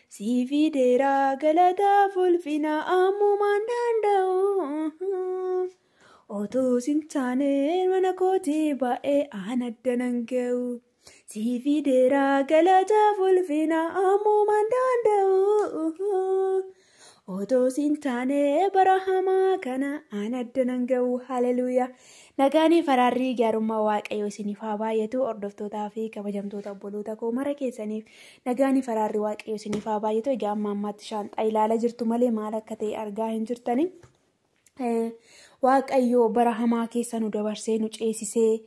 Siifideera galataaf ulfina ammumaan danda'u. Otoo sin taane mana kootii baay'ee aan adda nan ga'u. Siifideera galataaf ulfina ammumaan danda'u. Otoo sin taane bara hamaa kana aan adda nan ga'u. Haleluuyaa. Nagaanii faraarrii gaarummaa waaqayyoo isiniif haa baay'atu. Hordoftootaa fi kabajamtoota obboloota koo mara keessaniif nagaanii faraarrii waaqayyoo isiniif haa baay'atu. Egaa amma ammaatti shaanxaa ilaalaa jirtu malee maal akka ta'e argaa hin jirtani. Waaqayyoo bara hamaa keessa nu dabarsee nu ceesisee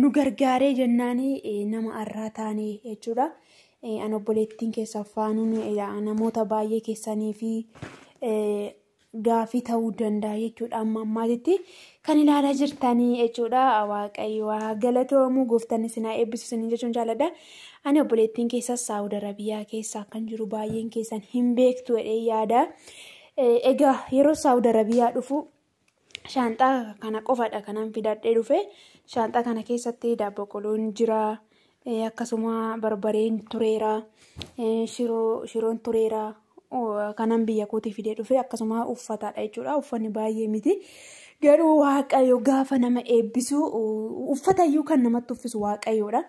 nu gargaaree jennaanii nama arraa taane jechuudha. An obboleettiin keessa faanuun namoota baay'ee keessanii fi gaafii ta'uu danda'a jechuudha. Amma ammaatitti kan ilaalaa jirtanii jechuudha. Waaqayyo haa galatoomu, gooftaan isin haa eebbisu isiniin jechuun jaalladha. Ani obboleettiin keessas Saawud Arabiyaa keessa kan jiru baay'een keessan hin beektu jedhee yaada. Egaa yeroo Saawud Arabiyaa dhufu shaanxaa kana qofadha kanan fidadhee dhufe. Shaanxaa kana keessatti daabboo qoloon jira. Akkasuma barbareen tureera, shiroon tureera, kanan biyya kootii fidee dhufe akkasuma uffataadha jechuudha. Uffanni baay'ee miti. Garuu waaqayyo gaafa nama eebbisu uffatayyuu kan namatti uffisu waaqayyoodha.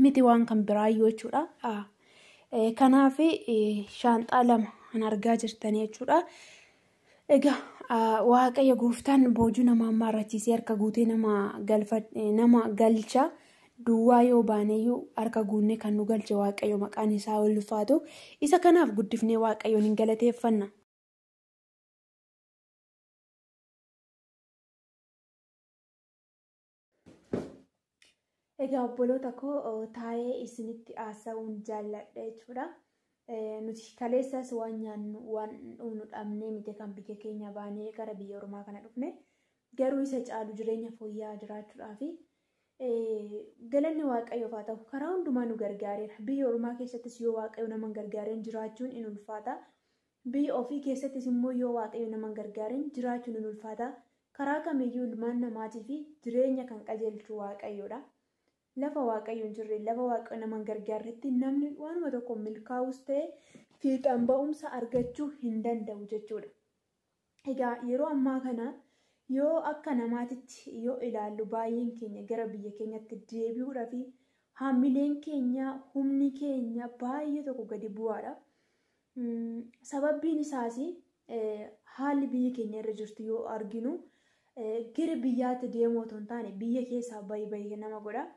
Miti waan kan biraayyuu jechuudha. Kanaaf shaanxaa lama kan argaa jirtanii jechuudha. Egaa waaqayyo gooftaan boojuu nama ammaarrachiisee harka guutee nama galcha. Duwwaa yoo baaneyyuu harka guunnee kan nu galche waaqayyo maqaan isaa ulfaatu. Isa kanaaf guddifnee waaqayyoon hin galateeffanna. Egaa obboloota koo taa'ee isinitti haasa'uun jaalladha jechuudha. Nuti kaleessas waan nyaannu waan dhugnu dhabnee miti kan biyya keenya baanee gara biyya ormaa kana dhufne. Garuu isa caalu jireenya fooyya'aa jiraachuudhaafi galanni waaqayyoof haa ta'u karaa hundumaa nu gargaareera. Biyya ormaa keessattis yoo waaqayyo nama hin gargaareen jiraachuun in ulfaata. Biyya ofii keessattis immoo yoo waaqayyo nama hin gargaareen jiraachuun in ulfaata. Karaa kamiyyuu ilmaan namaatii fi jireenya kan qajeelchu waaqayyoodha. Lafa waaqayyo hin jirre, lafa waaqayyo nama hin gargaarretti namni waanuma tokko milkaa'us ta'e fiixaan ba'umsa argachuu hin danda'u jechuudha. Egaa yeroo ammaa kana yoo akka namaatitti yoo ilaallu baay'een keenya gara biyya keenyatti deebi'uudhaa fi haamileen keenya humni keenya baay'ee tokko gadi bu'aadha. Sababbiin isaas haalli biyyi keenya irra jirtu yoo arginu gara biyyaatti deemuu otoo hin taane biyya keessaa bayi bayi nama godha.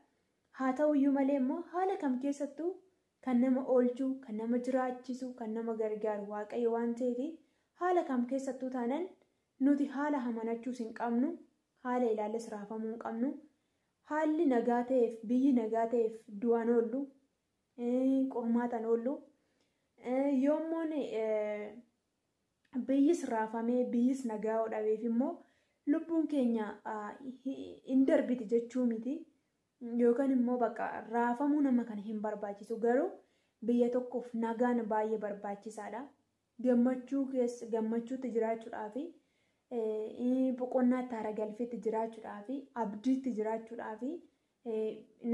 Haa ta'uyyuu malee immoo haala kam keessattuu kan nama oolchu, kan nama jiraachisu, kan nama gargaaru waaqayyo waan ta'eef haala kam keessattuu taanan nuti haala hamanachuus hin qabnu, haala ilaalles raafamuu hin qabnu. Haalli nagaa ta'eef, biyyi nagaa ta'eef du'an oollu, qormaatan oollu. Yoommoon biyyis raafamee biyyis nagaa dhabeef immoo lubbuun keenya hin darbiti jechuu miti. Yookaan immoo bakka raafamuu nama kana hin barbaachisu. Garuu biyya tokkoof nagaan baay'ee barbaachisaadha. Gammachuutti jiraachuudhaaf, boqonnaatti haara galfeetti jiraachuudhaaf, abdiitti jiraachuudhaaf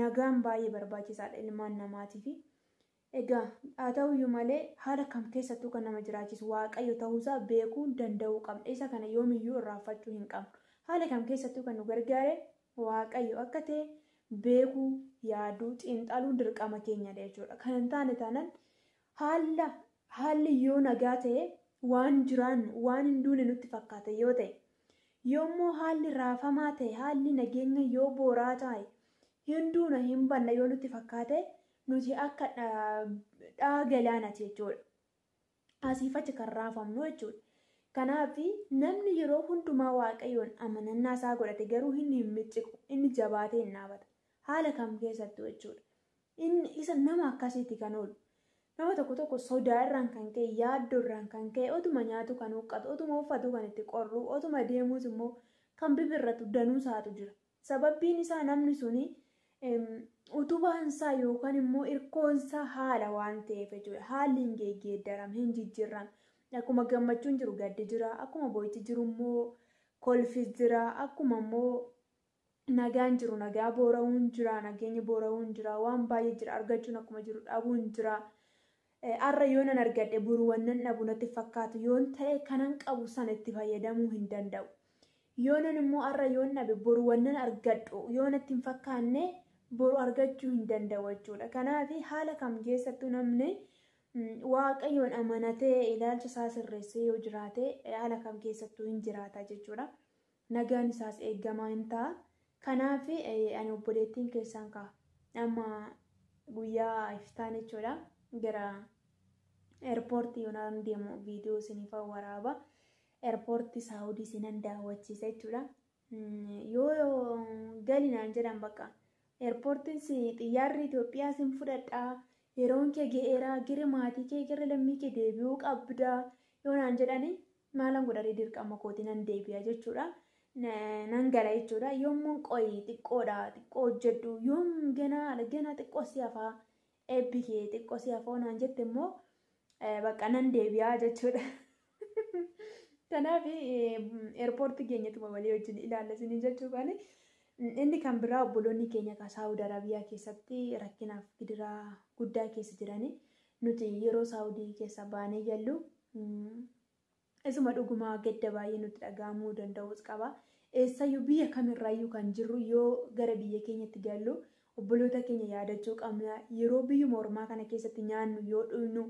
nagaan baay'ee barbaachisaadha ilmaan namaatiif. Egaa haa ta'uyyuu malee haala kam keessattuu kan nama jiraachisu waaqayyo ta'uusaa beekuu danda'uu qabna. Isa kana yoomiyyuu irraanfachuu hin qabnu. Haala kam keessattuu kan nu gargaare waaqayyo akka ta'e beekuu, yaaduu, xiinxaluun dirqama keenyadha jechuudha. Kan hin taane taanaan haalli yoo nagaa ta'e waan jiraannu waan hin duune nutti fakkaata yoo ta'e, yoommoo haalli raafamaa ta'e, haalli nageenya yoo booraa ta'e, hin duuna hin banna yoo nutti fakkaate nuti akka dhagaa galaanaati jechuudha. Asiif achi kan raafamnu jechuudha. Kanaaf namni yeroo hundumaa waaqayyoon amanannaa isaa godhate garuu inni hin micciqu, inni jabaatee hin dhaabata. Haala kam keessattuu jechuudha. Inni isa nama akkasiitti kan oolu. Nama tokko tokko sodaa irraan kan ka'e, yaaddoo irraan kan ka'e, otuma nyaatu kan huqqatu, otuma uffatu kan itti qorru, otuma deemus immoo Kan bibirratu danuu isaatu jira. Sababbiin isaa namni suni utubaan isaa yookaan immoo hirkoon isaa haala waan ta'eef jechuudha. Haalli hin geeddaramne, hin jijjiiramne. Akkuma gammachuun jiru gaddi jira. Akkuma boo'ichi jiru immoo kolfis jira. Akkuma immoo nagaan jiru nagaa boora'uun jira. Nageenyi boora'uun jira. Waan baay'ee jira. Argachuun akkuma jiru dhabuun jira. Har'a yoo nan argadhe boru wannan dhabu natti fakkaatu yoon ta'e kanan qabu sana itti fayyadamuu hin danda'u. Yoonan immoo har'a yoon dhabe boru wannan argadhu yoo natti hin fakkaanne boru argachuu hin danda'u jechuudha. Kanaaf haala kam keessattuu namni Waaqayyoon amanatee ilaalcha isaa sirreessee yoo jiraate haala kam keessattuu hin jiraata jechuudha. Nagaan isaas eegamaa hin ta'a. Kanaaf ani obboleettiin keessaan ka'a. Amma guyyaa iftaan jechuudha. Gara eerpoortii yoonaan deemu viidiyoo isiniif waraaba. Eerpoortii Saawudii isinan daawwachiisa jechuudha. Yoo gali naan jedhan bakka eerpoortiin xiyyaarri Itoophiyaa sin fudhadhaa. Yeroon kee ga'eera, gara maatii kee, gara lammii kee deebi'uu qabda. Yoo naan jedhani maalan godhadhee dirqama kootii nan deebi'a jechuudha. Nan gala jechuudha. Yoommoo qoyi xiqqoodha, xiqqoo hojjedhu. Yoom ganaa ganaa xiqqoo si hafaa, eebbi kee xiqqoo si hafaa naan jette immoo bakka nan deebi'a jechuudha. Kanaaf eerpoortii keenyatuma walii wajjin ilaalla isinii jechuudhaan. Inni kan biraa obboloonni keenya kan Saawud Arabiyaa keessatti rakkinaaf gidiraa guddaa keessa jiranii nuti yeroo Saawudii keessa baanee jallu isuma dhugumaa gadda baay'ee nutti dhaga'amuu danda'us qaba. Eessayyuu biyya kamirraayyuu kan jirru yoo gara biyya keenyatti gallu obboloota keenya yaadachuu qabna. Yeroo biyyuma ormaa kana keessatti nyaannu yoo dhugnu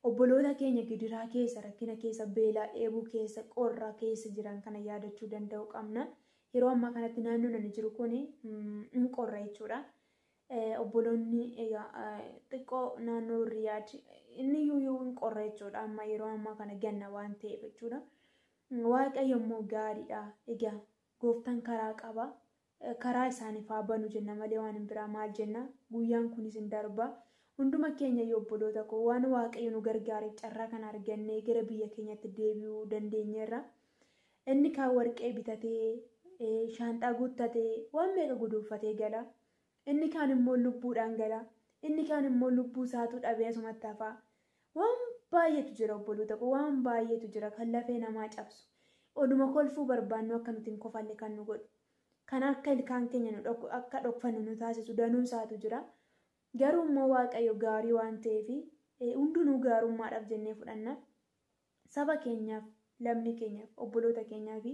obboloota keenya gidiraa keessa, rakkina keessa, beelaa, dheebuu keessa, qorra keessa jiran kana yaadachuu danda'uu qabna. Yeroo ammaa kanatti naannoon ani jiru kun hin qorra jechuudha. Obboloonni xiqqoo naannoo Riyaad inni iyyuu hin qorra jechuudha. Amma yeroo ammaa kana ganna waan ta'eef jechuudha. Waaqayyo immoo gaariidha. Egaa gooftaan karaa qaba. Karaa isaaniif haa banu jenna malee waan hin biraa maal jenna. Guyyaan kunis hin darba. Hunduma keenya iyyuu obboloota koo waan waaqayyo nu gargaareef carraa kana argannee gara biyya keenyatti deebi'uu dandeenyeerra. Inni kaan warqee bitatee shaanxaa guuttatee waan meeqa guduunfatee gala. Inni kaan immoo lubbuudhaan gala. Inni kaan immoo lubbuu isaatu dhabee asumatti hafa. Waan baay'eetu jira obboloota koo, waan baay'eetu jira kan lafee namaa cabsu. Oduma kolfuu barbaannu akka nuti hin kofalle kan nu godhu. Kan akka ilkaan keenya nu akka dhokfannu nu taasisu danuu isaatu jira. Garuu immoo Waaqayyo gaarii waan ta'eef hundinuu gaarummaadhaaf jennee fudhanna. Saba keenyaaf, lammii keenyaaf, obboloota keenyaaf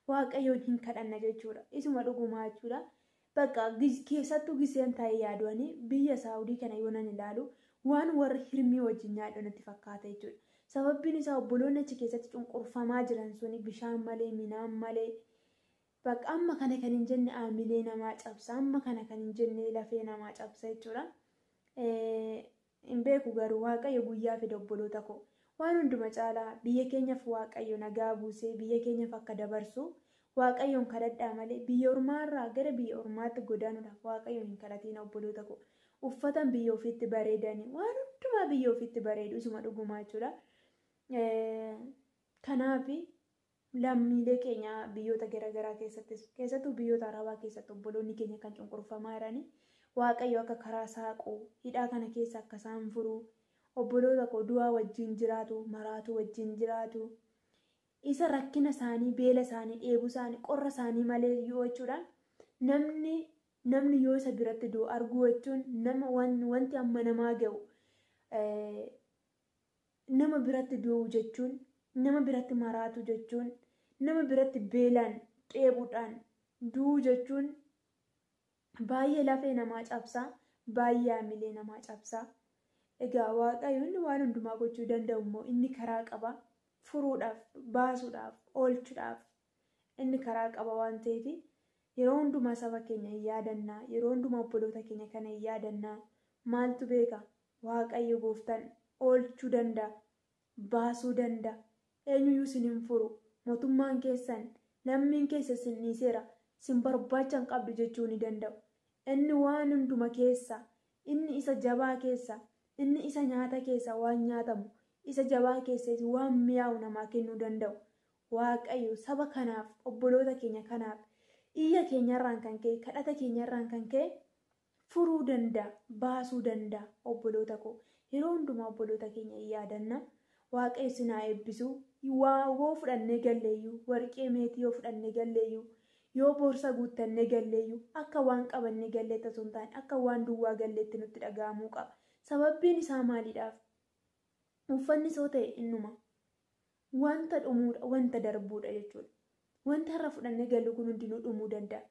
Waaqayyoon hin kadhanna jechuudha. Isuma dhugumaa jechuudha. Bakka keessattuu giseen taa'ee yaadu'anii biyya Saawudii kana yoo nan ilaalu waan warra hirmii wajjin nyaadhu natti fakkaata jechuudha. Sababbiin isaa obboloonni achi keessatti cunqurfamaa jiran suni bishaan malee, midhaan malee bakka amma kana kan hin jenne aamilee namaa cabsa, amma kana kan hin jenne lafee namaa cabsa jechuudha. Hin beeku garuu Waaqayyo guyyaa fida obboloota koo. Waan hunduma caalaa biyya keenyaaf Waaqayyo nagaa buusee biyya keenyaaf akka dabarsu Waaqayyoon kadhadhaa malee biyya ormaarraa gara biyya ormaatti godaanuudhaaf Waaqayyoon hin kadhatiin obboloota koo. Uffatan biyya ofiitti bareedanii waan hundumaa biyya ofiitti bareedu isuma dhugumaa jechuudha. Kanaaf lammiilee keenya biyyoota garaagaraa keessattis keessattuu biyyoota Arabaa keessatti obboloonni keenya kan cunqurfamaa jiranii Waaqayyo akka karaa saaqu hidhaa kana keessa akka isaan furu obboloota koo du'aa wajjin jiraatu, maraatu wajjin jiraatu. Isa rakkina isaanii, beela isaanii, dheebuu isaanii, qorra isaanii malee yoo jechuudha. Namni yoo isa biratti du'u arguu jechuun nama wanti amma namaa ga'u nama biratti du'u jechuun, nama biratti maraatu jechuun, nama biratti beelaan dheebuudhaan du'u jechuun baay'ee lafee namaa cabsa, baay'ee haamilee namaa cabsa. Egaa Waaqayyo inni waan hundumaa gochuu danda'u immoo inni karaa qaba. Furuudhaaf, baasuudhaaf, oolchuudhaaf inni karaa qaba waan ta'eef yeroo hundumaa saba keenya hin yaadannaa, yeroo hundumaa obboloota keenya kana hin yaadannaa. Maaltu beeka? Waaqayyo gooftaan oolchuu danda'a, baasuu danda'a. Eenyuyyuu isin hin furu. Mootummaan keessan, lammiin keessa isin dhiiseera, isin barbaacha hin qabdu jechuu ni danda'u. Inni waan hunduma keessa, inni isa jabaa keessa, inni isa nyaata keessa waan nyaatamu, isa jabaa keessa waan mi'aawu namaa kennuu danda'u. Waaqayyo saba kanaaf obboloota keenya kanaaf iyya keenyarraan kan ka'e kadhata keenyarraan kan ka'e furuu danda'a, baasuu danda'a obboloota koo. Yeroo hundumaa obboloota keenya yaadanna. Waaqayyo isin haa eebbisu. Waa yoo fudhannee galleeyyuu, warqee meetii yoo fudhannee galleeyyuu, yoo boorsaa guuttannee galleeyyuu, akka waan qabannee galleetti osoo hin taane akka waan duwwaa galleetti nutti dhaga'amuu qaba. Sababbiin isaa maaliidhaaf? Uffanni soo ta'e innuma wanta dhumuudha, wanta darbuudha jechuudha. Wanta har'a fudhannee gallu kun hundinuu dhumuu danda'a.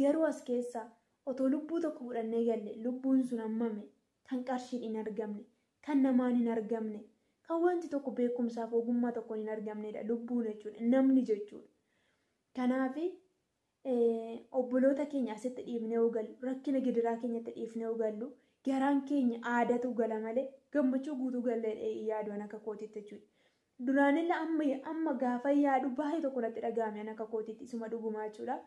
Garuu as keessaa otoo lubbuu tokko fudhannee galle lubbuun sun hammame kan qarshiin hin argamne, kan namaan hin argamne, kan wanti tokko beekumsaaf ogummaa tokkoon hin argamnedha lubbuun jechuudha, namni jechuudha. Kanaaf obboloota keenya asitti dhiifnee yoo gallu, rakkina gidiraa keenyatti dhiifnee yoo gallu, garaan keenya aadatu gala malee gammachuu guutuu gallee yaadu akka kootiitti jechuudha. Duraanillee amma gaafa yaadu baay'ee tokko natti dhaga'ame akka kootiitti isuma dhugumaa jechuudha.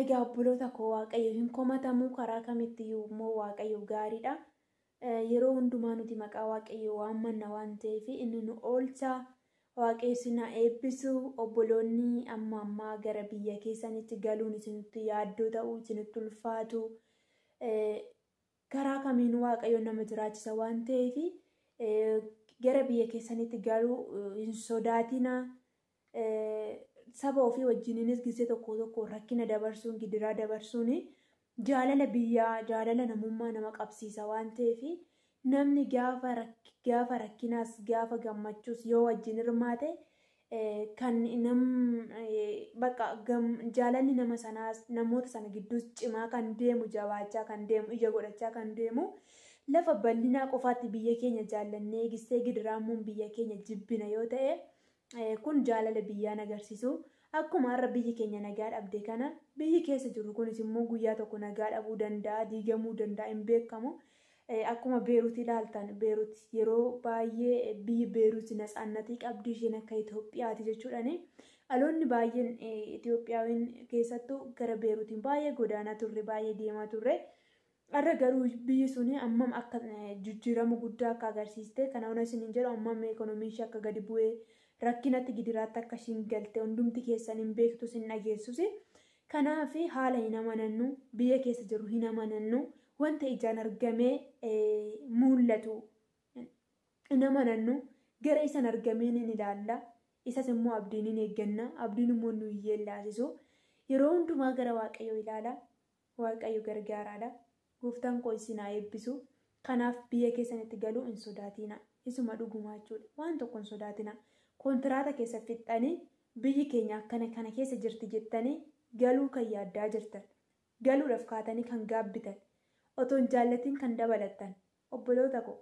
Egaa obboloota koo Waaqayyo hin komatamuu karaa kamittiyyuu immoo Waaqayyo gaariidha. Yeroo hundumaa nuti maqaa Waaqayyoo waammanna waan ta'eef inni nu oolcha. Waaqayyo isin haa eebbisu. Obboloonni amma ammaa gara biyya keessanitti galuun isinitti yaaddoo ta'u, isinitti ulfaatu. Karaa kamiin Waaqayyo nama jiraachisa waan ta'eef gara biyya keessanitti galuu hin sodaatina. Saba ofii wajjiniinis gisee tokko tokko rakkina dabarsuun, gidiraa dabarsuun jaalala biyyaa, jaalala namummaa nama qabsiisa waan ta'eef namni gaafa rakkinaas gaafa gammachuus yoo wajjin hirmaate kan bakka jaalalli nama sanaas namoota sana gidduus cimaa kan deemu, jabaachaa kan deemu, ija godhachaa kan deemu lafa bal'inaa qofaatti biyya keenya jaallannee gisee gidiraammuun biyya keenya jibbina yoo ta'e kun jaalala biyyaan agarsiisu. Akkuma har'a biyyi keenya nagaa dhabde kana biyyi keessa jiru kunis immoo guyyaa tokko nagaa dhabuu danda'a, diigamuu danda'a, hin beekamu. Akkuma Beeruut ilaaltan, Beeruut yeroo baay'ee biyyi Beeruut natsaannatii qabdi isheen akka Itoophiyaati jechuudhaani. Dhaloonni baay'een Itoophiyaawiin keessattuu gara Beeruutiin baay'ee godaanaa turre, baay'ee deemaa turre. Har'a garuu biyyi suni ammam akka jijjiirama guddaa akka agarsiiste kana hona isiniin jedhu ammam ekonomiin ishee akka gadi bu'ee rakkinatti gidiraatti akka ishiin galte hundumti keessan hin beektus hin dhageessus. Kanaaf haala hin amanannu, biyya keessa jiru hin amanannu, wanta ijaan argamee mul'atu hin amanannu, gara isan argameen hin ilaalla, isas immoo abdiin hin eegganna, abdiin immoo nu hin yeellaasisu. Yeroo hundumaa gara Waaqayyoo ilaala, Waaqayyo gargaaraadha. Gooftaan koo isin haa eebbisu. Kanaaf biyya keessanitti galuu hin sodaatina. Isuma dhugumaa jechuudha. Waan tokko hin sodaatina. Kontiraata keessa fixxanii biyyi keenya akkana kana keessa jirti jettanii galuu kan yaaddaa jirtan, galuudhaaf kaatanii kan gaabbitan, otoo hin jaallatiin kan dabalattan obboloota koo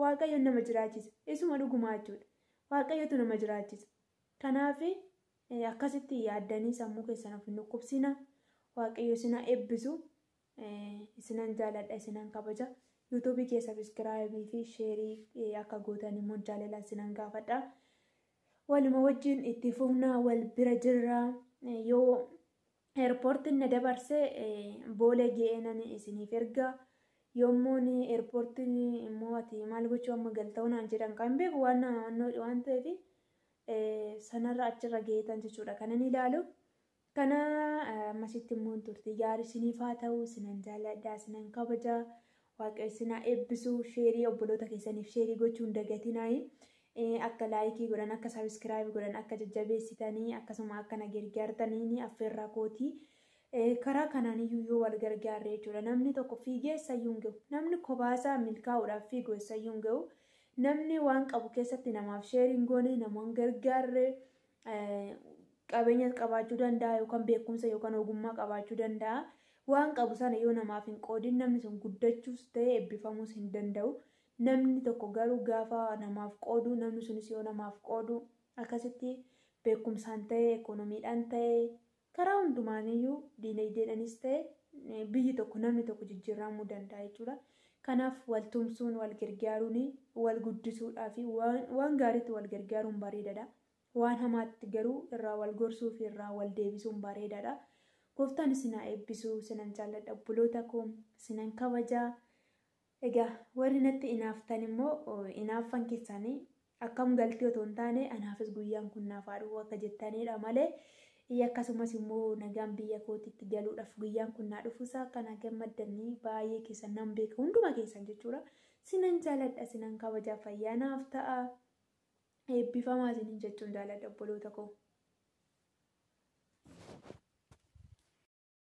Waaqayyo nama jiraachisa. Isuma dhugumaa jechuudha. Waaqayyotu nama jiraachisa. Kanaaf akkasitti yaaddanii sammuu keessan of hin dhukkubsina. Waaqayyo isin haa eebbisu. Isinan jaaladha, isinan kabaja. Yuutuubii keessa sabiskiraayibii fi sheerii akka gootan immoo jaalala isinan gaafadha. Waluma wajjin itti fufnaa, wal bira jirra. Yoo eerpoortiin na dabarse boolee ga'ee nan isiniif erga. Yommuun eerpoortiin immoo ati maal gochuu amma galta'uu naan jedhan kan beeku waan ta'eef sanarra achirra ga'eetan jechuudha kanan ilaalu. Kana ammasitti immoo turtii gaarii isiniif haa ta'u. Isinan jaaladha, isinan kabaja. Waaqayyo isin haa eebbisu. Sheerii obboloota keessaniif sheerii gochuu hin dagatinaayi. Akka laayikii godhan, akka sabiskiraayib godhan, akka jajjabeessitanii akkasuma akka na gargaartanii affeerraa kootii. Karaa kanaan iyyuu yoo wal gargaarre jechuudha. Namni tokko fiigee eessayyuu hin gahu. Namni kophaasaa milkaa'uudhaaf fiigu eessayyuu hin gahu. Namni waan qabu keessatti namaaf sheerii hin goone, nama hin gargaarre, qabeenya qabaachuu danda'a yookaan beekumsa yookaan ogummaa qabaachuu danda'a. Waan qabu sana yoo namaaf hin qoodin namni sun guddachuus ta'e eebbifamuus hin danda'u. Namni tokko garuu gaafa namaaf qoodu, namni sunis yoo namaaf qoodu akkasitti beekumsaan ta'e, ekonomiidhaan ta'e, karaa hundumaaniyyuu diinagdeedhaanis ta'e biyyi tokko namni tokko jijjiiramuu danda'a jechuudha. Kanaaf wal tumsuun, wal gargaaruun, wal guddisuudhaa fi waan gaariitti wal gargaaruun bareedaadha. Waan hamaatti garuu irraa wal gorsuu fi irraa wal deebisuun bareedaadha. Gooftaan isin haa eebbisu. Isinan jaalladha obboloota koo, isinan kabaja. Egaa warri natti inaaftan immoo inaaffan keessanii akkam galtii otoo hin taane anaafis guyyaan kun naaf haa dhufu akka jettanidha malee, akkasumas immoo nagaan biyya kootiitti galuudhaaf guyyaan kun naa dhufuusaa akka na gammaddanii baay'ee keessan nan beeka, hunduma keessan jechuudha. Sinan jaaladha, sinan kabajaa, fayyaa naaf ta'a. Eebbifamaa isiniin jechuun jaaladha, obboloota koo.